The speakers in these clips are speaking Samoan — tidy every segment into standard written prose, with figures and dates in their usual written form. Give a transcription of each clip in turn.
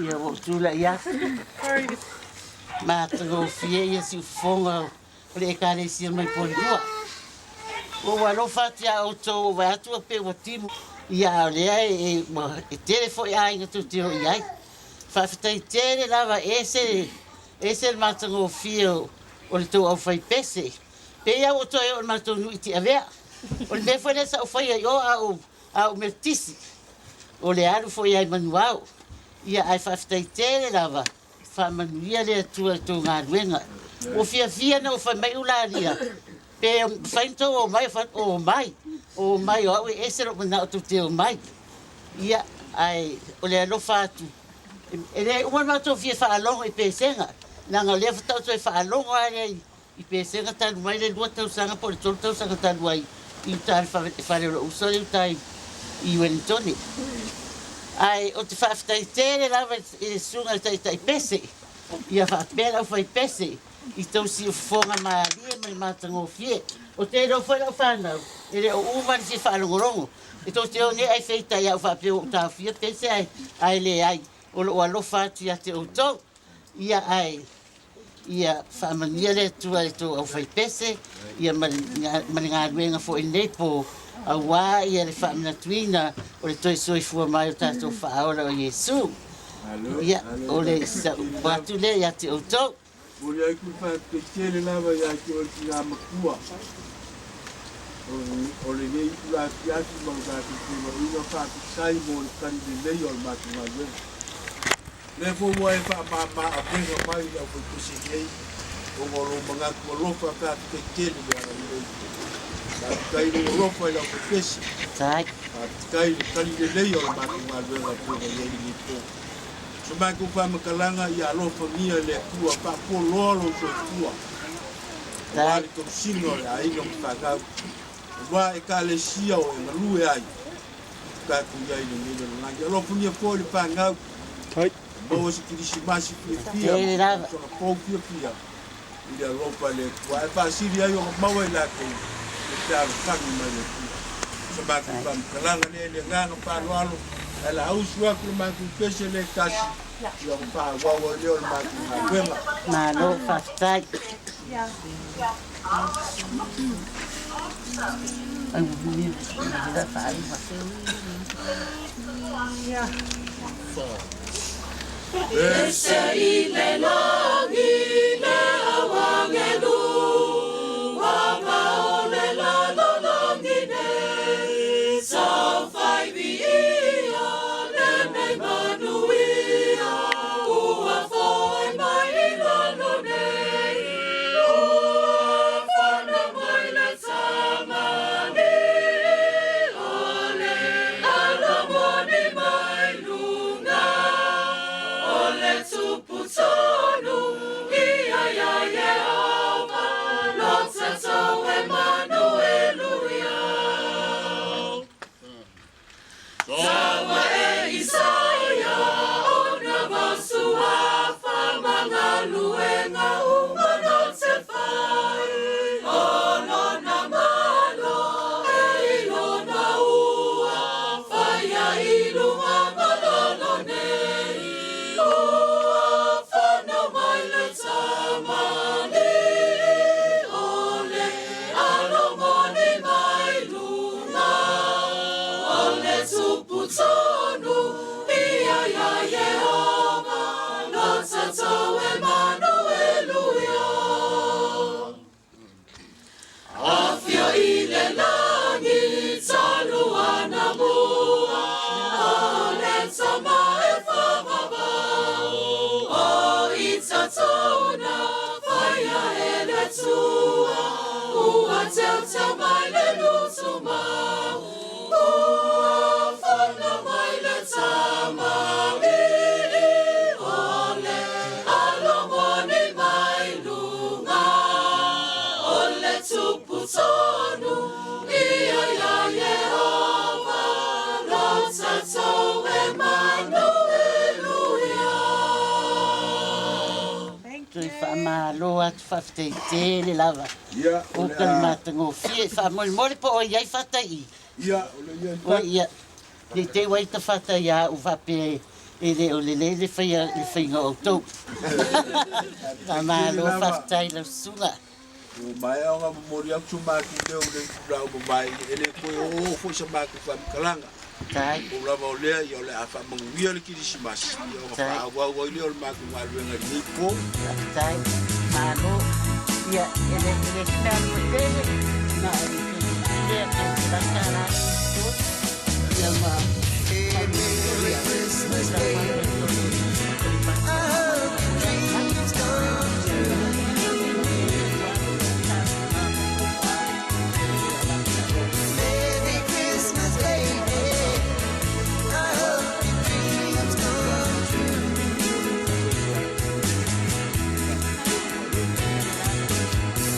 Ia ua ou tulai atu. Matagofie ia siufofoga o le Ekalesia mai Polilua. Ua ou alofa atu iā outou ua ou vaai atu ua pei ua timu. Ia a o lea e, e tele foi aiga tou te o i ai. Faafetai tele lava e ese, ese le matagofie o, o le tou aufaipese. Pei lava ua ou toe oo i le matou nuu i Tiavea. O le mea foi lea sa ou faia i o a ou, a ou Metotisi. O le alu foi lava i Manuao. Ia ae faafetai tele lava, faamanuia le Atua i tou galuega. Ua fiafia na ou fai mai Ulalia, pe mafai ona tou omai, ou fai atu, omai, omai o au e ese lou manao tou te omai. Ia, ae o le alofa atu, e le uma le matou fia faalogo i Pesega, leaga o lea faatoa ou toe faalogo lava lea i I Pesega talu mai le 2 tausaga po o le 3 tausaga talu ai i uta i le fale o lou uso lea i uta i Wellingtone. Ae ou te faafetai tele lava i le susuga i le Taitai Pese, ia faapea le aufaipese i tou siufofoga malie ma le matagofie. Ou te iloa foi lau fanau, e le o uma le fia faalogologo. E tou te o nei ai feitai au faapea ua ou taofia Pese ae leai, o lou alofa atu ia te outou. Ia ae Ia faamanuia le Atua i tou aufaipese ia ma le galuega foi i lenei po, auā ia le faamanatuina o le toe soifua mai o tatou Faaola o Iesu. Ia, o le upu atu lea ia te outou. Momoli ai ku faafetai tele lava ia te oe tina matua o lenei itula afiafi ma lo tatou feiloaiga faafetai mo le tali lelei o le matou galuega. Lea foi ua e faamama avega mai i le aufaipese nei ona o lou manatu alofa faafetai tele le agalelei. Faafetai i lou alofa i le aufaipese. Faafetai i le tali lelei o le matou galuega e pei ona i ai lenei po. O se matou faamatalaga ia alofagia e le Atua faapoloa lou soifua aua le tausiga o le aiga ma fanau, aua Ekalesia o e galue ai. Tatou i ai i lenei lalolagi. Alofagia foi le fanau. Maua se Kirisimasi fiafia ma se tausaga fou fiafia i le alofa i le Atua. Ae faasili ai ona maua i latou le fealofani mai le Atua. O se matou faamatalaga lea i le agaga faaaloalo, ae la usu atu le matou pese lea e tasi, ia ona faaauau ai lea o le matou galuega. Malo faafetai. Ese i le lagi le au angelu, Ua pao le lalolagi nei, Saofai viia lenei manuia, Ua foi mai i lalo nei, Ua fono mai le Tamalii, O le alomoni mai luga, O le tupu tonu ia ia Iehova, Lo tatou Emanueluia. Taua e Isaia ona vasuafa ma galuega uma no te fai, o lona malo e i lona ua faia i luga ma lalo nei. Ua fanau mai le Tamalii, o le Alomoni mai luga, o le tupu tonu ia iā Iehova, lo tatou Emanueluia. Afio i le lagi talu ana mua, o le tama e whavavau, o i tatou na whaia e le tua, ua teuteu mai le lutu mau, ua whana mai le tamalii, o le alomoni mai luga, o le tupu tonu ia ia Iehova, lo tatou Emanueluia. Toe faamalo atu faafetai tele lava. O ka le matagofie. Faamolemole po o i ai fata i i. Ia, o le i ai fata. Oi ia, ne i te i ua ita fata ia au faapea E le o lelei le faia le faiga o outou. Faamalo, faafetai lau susuga. Ua maea ona momoli atu so matou leo i le itula ua mavae, e le toe oooo foi sa matou faamatalaga. Pau lava o lea, ia o le a faamanuia le Kirisimasi, ia ona faaauau ai lea o le matou galuega i lenei po. Faafetai. Malo. Ia, e le, e le se mea alofa tele, na o le lea te la la. Ia ma Merry Christmas, baby. I hope your dreams come true. Merry Christmas, baby. I hope your dreams come true.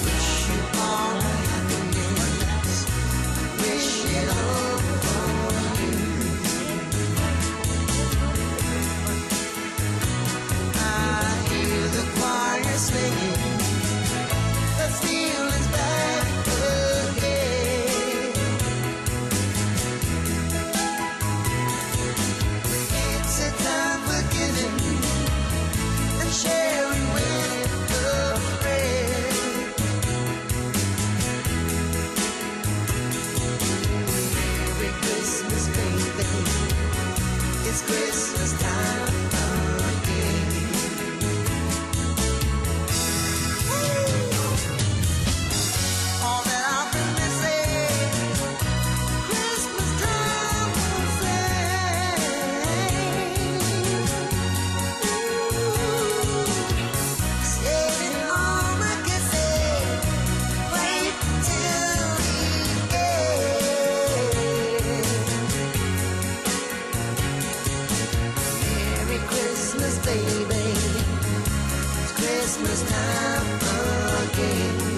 Wish you all the happiness. Wish it all for you. I hear the choir singing. The feeling's back again. It's a time for giving and sharing with a friend. Merry Christmas, baby. It's Christmas time again. All that I've been missing, Christmas time will bring. Saving all my kisses, wait till the end. Merry Christmas, baby. It's Christmas time again.